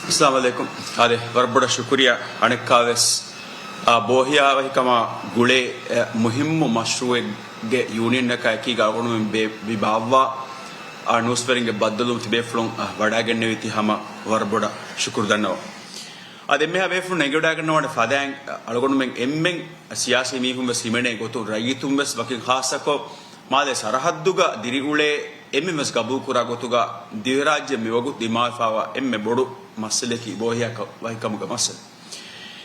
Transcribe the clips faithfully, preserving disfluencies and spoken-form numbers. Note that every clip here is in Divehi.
އައްސަލާމު ޢަލައިކުމް. އާދެ، ވަރަށް ބޮޑަށް ޝުކުރިއްޔާ އަނެއްކާވެސް، އާ، ބޯހިޔާވަހިކަމާ ގުޅޭ، އެ، މުހިއްމު މަޝްރޫޢެއްގެ ޔޫނިއަންއަކާ އެކީގަ އަޅުގަނޑުމެން ބޭ-، މި ބާއްވާ، އާ، ނޫސްވެރިންގެ ބައްދަލުވުން ތިބޭފުޅުން، އާ، ވަޑައިގެންނެވީތީ ހަމަ ވަރަށް ބޮޑަށް ޝުކުރު ދަންނަވަން. އަދި އެންމެހާ ބޭފުޅުން އެނގިވަޑައިގަންނަވާނެ ފަދައިން، އަޅުގަނޑުމެން އެންމެން ސިޔާސީ މީހުން ވެސް ހިމެނޭ ގޮތުން ރައްޔިތުން ވެސް ވަކިން ޚާއްޞަކޮށް، މާލޭ ސަރަހައްދުގަ ދިރިއުޅޭ އެންމެން ވެސް ގަބޫލުކުރާ ގޮތުގަ ދިވެހިރާއްޖެ މިވަގުތު ދިމާވެފައިވާ އެންމެ ބޮޑު މައްސަލައަކީ ބޯހިޔާ ކަ-، ވަހިކަމުގެ މައްސަލަ.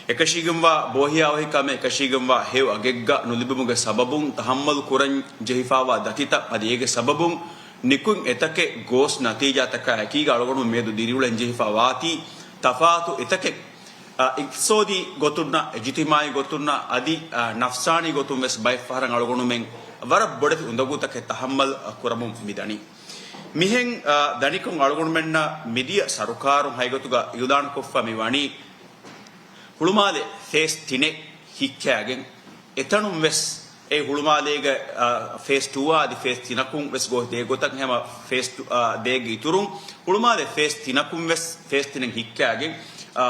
އެކަށީގެންވާ ބޯހިޔާ ވަހިކަމެއް އެކަށީގެންވާ ހެޔޮ އަގެއްގަ ނުލިބުމުގެ ސަބަބުން ތަހައްމަލު ކުރަން ޖެހިފައިވާ ދަތިތައް އަދި އޭގެ ސަބަބުން ނިކުތް އެތަކެއް ގޯސް ނަތީޖާތަކާ އެކީގަ އަޅުގަނޑު މިއަދު ދިރިއުޅެން ޖެހިފައި ވާތީ ތަފާތު އެތަކެއް، އަ، އިޤްތިޞާދީ ގޮތުންނަށް، އިޖުތިމާޢީ ގޮތުންނަށް އަދި، އަ، ނަފްސާނީ ގޮތުން ވެސް ބައެއް ފަހަރަށް އަޅުގަނޑުމެން ވަރަށް ބޮޑެތި އުނދަގޫތަކެއް ތަހައްމަލް، އަ، ކުރަމުން މި ދަނީ. މިހެން، އަ، ދަނިކޮށް އަޅުގަނޑުމެންނަށް މިދިޔަ ސަރުކާރުން ހަގީގަތުގަ އިޢުލާނުކޮށްފަ މި ވަނީ ހުޅުމާލެ ފޭސް ތިނެއް ހިއްކައިގެން އެތަނުން ވެސް އެ ހުޅުމާލޭގެ، އަ، ފޭސް ޓޫއާ އަދި ފޭސް ތިނަކުން ވެސް ގޯސް ދޭ ގޮތަށް ހަމަ ފޭސް ޓޫ، އަ، ދޭގެ އިތުރުން ހުޅުމާލެ ފޭސް ތިނަކުން ވެސް ފޭސް ތިނެއް ހިއްކައިގެން، އަ،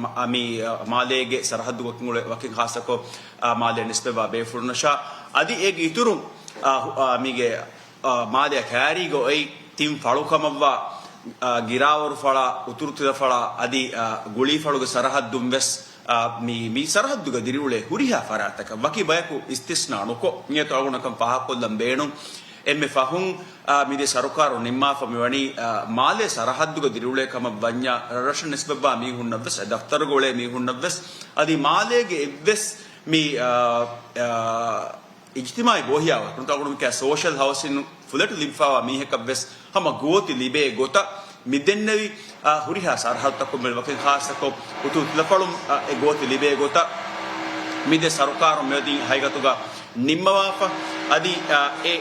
މ-، އަ، މި، އަ، މާލޭގެ ސަރަހައްދު ވަކިން އުޅޭ ވަކިން ޚާއްޞަކޮށް، އަ، މާލޭ ނިސްބަތްވާ ބޭފުޅުންނަށާ އަދި އޭގެ އިތުރުން، އަ، ހު-، އަ، މީގެ، އަ، މާލެއަށް ކައިރީގަ އޮތް ތިން ފަޅު ކަމަށްވާ، އަ، ގިރާވަރު ފަޅާ، އުތުރު ތިލަ ފަޅާ އަދި، އަ، ގުޅީފަޅުގެ ސަރަހައްދުން ވެސް އާ، މި، މި ސަރަހައްދުގަ ދިރިއުޅޭ ހުރިހާ ފަރާތަކަށް ވަކި ބަޔަކު އިސްތިސްނާ ނުކޮށް، އިނގޭތޯ އަޅުގަނޑަކަށް ފާހަގަކޮށްލަން ބޭނުން. އެންމެ ފަހުން، އާ، މިދިޔަ ސަރުކާރު ނިންމާފަ މިވަނީ، އާ، މާލޭ ސަރަހައްދުގަ ދިރިއުޅޭ ކަމަށް ވަންޏާ، ރަށްރަށަށް ނިސްބަތްވާ މީހުންނަށް ވެސް، އެ ދަފްތަރުގަ އުޅޭ މީހުންނަށް ވެސް، އަދި މާލޭގެ އެއްވެސް މި، އާ، އާ، އިޖްތިމާޢީ ބޯހިޔާވަރު، ނުތަ އަޅުގަނޑު މިކަ ސޯޝަލް ހައުސިން ފުލެޓު ލިބިފައިވާ މީހަކަށް ވެސް ހަމަ ގޯތި ލިބޭ ގޮތަށް މި ދެންނެވި، އާ، ހުރިހާ ސަރަހައްދުތަކުން މެ ވަކިން ޚާއްޞަކޮށް އުތުރު ތިލަފަޅުން، އާ، އެ ގޯތި ލިބޭ ގޮތަށް މި ދެ ސަރުކާރުން މިއަދު ހަގީގަތުގަ ނިންމަވާފަ. އަދި، އާ، އެ،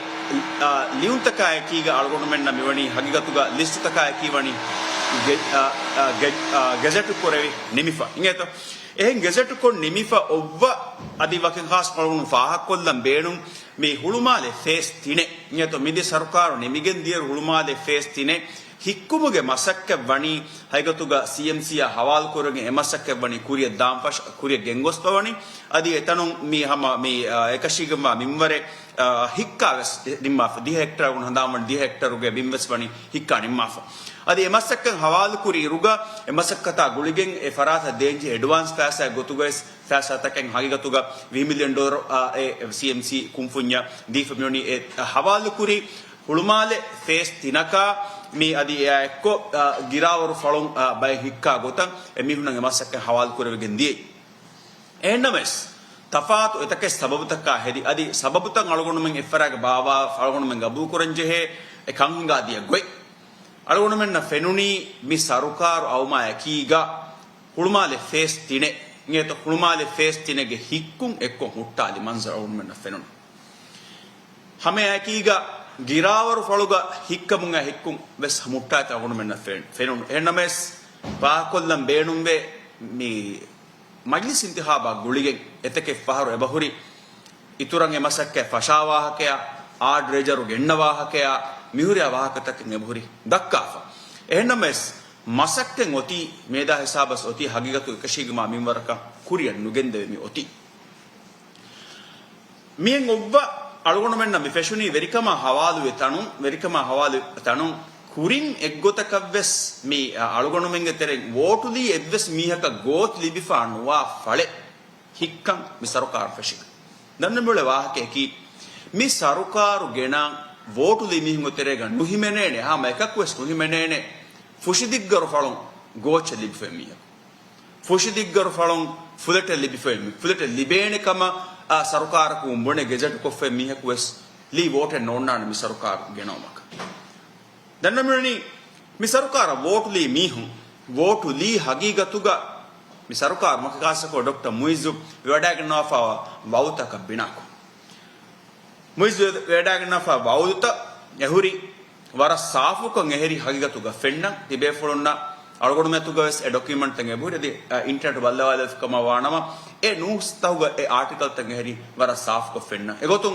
އާ، ލިޔުންތަކާ އެކީގަ އަޅުގަނޑުމެންނަށް މިވަނީ ހަގީގަތުގަ ލިސްޓުތަކާ އެކީ ވަނީ ގެ-، އާ، އާ، ގެ-، އާ، ގެޒެޓު ކުރެވި ނިމިފަ. އިނގޭތޯ؟ އެހެން ގެޒެޓުކޮށް ނިމިފަ އޮއްވަ އަދި ވަކިން ޚާއްޞަ އަޅުގަނޑު ފާހަގަކޮށްލަން ބޭނުން މި ހުޅުމާލެ ފޭސް ތިނެއް. އިނގޭތޯ މިދި ސަރުކާރު ނިމިގެން ދިޔައިރު ހުޅުމާލެ ފޭސް ތިނެއް ހިއްކުމުގެ މަސައްކަތް ވަނީ ހަގީގަތުގަ ސީއެމްސީއާ ހަވާލު ކުރެގެން އެ މަސައްކަތް ވަނީ ކުރިއަށް ދާން ފަށް-، ކުރިއަށް ގެންގޮސްފަ ވަނީ. އަދި އެތަނުން މި ހަމަ މި، އާ، އެކަށީގެންވާ މިންވަރެއް، އާ، ހިއްކާ ވެސް ނިންމާފަ. ދިހަ ހެކްޓަރުގަ ހަނދާން ވަނީ ދިހަ ހެކްޓަރުގެ ބިން ވެސް ވަނީ ހިއްކާ ނިންމާފަ. އަދި އެ މަސައްކަތް ހަވާލު ކުރި އިރުގަ އެ މަސައްކަތާ ގުޅިގެން އެ ފަރާތަށް ދޭންޖެހޭ އެޑްވާންސް ފައިސާ ގޮތުގައި ފައިސާތަކެއް ހަގީގަތުގަ ވިހި މިލިއަން ޑޮލަރު، އާ، އެ ސީއެމްސީ ކުންފުންޏަށް ދީފަ މިވަނީ. އެ ހަވާލުކުރި ހުޅުމާލެ ފޭސް ތިނަކާ މި އަދި އެއާ އެއްކޮށް، އާ، ގިރާވަރު ފަޅުން، އާ، ބައެއް ހިއްކާ ގޮތަށް އެ މީހުންނަށް އެ މަސައްކަތް ހަވާލު ކުރެވިގެން ދިޔައީ. އެހެންނަމަވެސް، ތަފާތު އެތަކެއް ސަބަބުތަކާ ހެދި، އަދި ސަބަބުތައް އަޅުގަނޑުމެން އެއްފަރާގެ ބާވާ އަޅުގަނޑުމެން ގަބޫލުކުރަންޖެހޭ އެ ކަން ހިނގާ ދިޔަ ގޮތް. އަޅުގަނޑުމެންނަށް ފެނުނީ މި ސަރުކާރު އައުމާ އެކީގަ ހުޅުމާލެ ފޭސް ތިނެއް، އިނގޭތޯ ހުޅުމާލެ ފޭސް ތިނެއްގެ ހިއްކުން އެއްކޮށް ހުއްޓާލި މަންޒަރު އަޅުގަނޑުމެންނަށް ފެނުނު. ހަމައެކީގަ ގިރާވަރު ފަޅުގަ ހިއްކަމުން އައި ހިއްކުން ވެސް ހަމަ ހުއްޓާތާ އަޅުގަނޑުމެންނަށް ފެ-، ފެނުނު. އެހެންނަމަވެސް، ފާހަގަކޮށްލަން ބޭނުންވޭ މި މަޖްލިސް އިންތިޚާބާ ގުޅިގެން އެތަކެއް ފަހަރު އެބަހުރި އިތުރަށް އެ މަސައްކަތް ފަށާ ވާހަކަޔާ، އާޑް ރޭޖަރު ގެންނަ ވާހަކަޔާ، މިހުރިހާ ވާހަކަތަކެއް އެބަހުރި ދައްކާފަ. އެހެންނަމަވެސް، މަސައްކަތް އޮތީ މޭދާ ހިސާބަސް އޮތީ ހަގީގަތު އެކަށީގެންވާ މިންވަރަކަށް ކުރިއަށް ނުގެންދެވެމި އޮތީ. މިއެން އޮއްވަ އަޅުގަނޑުމެންނަށް މި ފެށުނީ ވެރިކަމާ ހަވާލުވި ތަނުން، ވެރިކަމާ ހަވާލުވި ތަނުން ކުރިން އެއްގޮތަކަށްވެސް މި، އަ، އަޅުގަނޑުމެންގެ ތެރެއިން ވޯޓުލީ އެއްވެސް މީހަކަށް ގޯތި ލިބިފާ ނުވާ ފަޅެއް ހިއްކަން މި ސަރުކާރު ފެށިގެން. ދަންނަމުޅެ ވާހަކައަކީ، މި ސަރުކާރު ގެނައި ވޯޓުލީ މީހުންގެ ތެރޭގަ ނުހިމެނޭނެ، ހަމަ އެކަކުވެސް ނުހިމެނޭނެ ފުށިދިއްގަރު ފަޅުން ގޯޗެއް ލިބިފައި މީހަކު. ފުށިދިއްގަރު ފަޅުން ފުލެޓެއް ލިބިފައި، ފުލެޓެއް ލިބޭނެ ކަމަށް، އާ، ސަރުކާރަކުން ބުނެ ގެޒެޓު ކޮށްފައި މީހަކު ވެސް ލީ ވޯޓެއް ނޯންނާނެ މި ސަރުކާރު ގެނައުމަކަށް. ދަންނަމުނީ މި ސަރުކާރަށް ވޯޓުލީ މީހުން، ވޯޓުލީ ހަގީގަތުގަ މި ސަރުކާރު މަކަކާސަކޯ ޑޮކްޓަރ މުއިއްޒު ވެވަޑައިގަންނަވާފައިވާ ވައުދުތަކަށް ބިނާކޮށް. މުއިއްޒު ވެ-، ވެވަޑައިގަންނަވާފައި ވައުދުތައް އެހުރި ވަރަށް ސާފުކޮށް އެހެރި ހަގީގަތުގަ ފެންނަ ތިބޭފުޅުންނަށް އަޅުގަނޑުމެތުގަ ވެސް އެ ޑޮކިއުމެންޓްތައް އެބަހުރި އަދި، އަ، އިންޓަނެޓް ބައްލަވާލެވި ކަމަށް ވާނަމަ، އެ ނޫސްތަކުގަ އެ އާޓިކަލްތައް އެހެރި ވަރަށް ސާފުކޮށް ފެންނަ. އެގޮތުން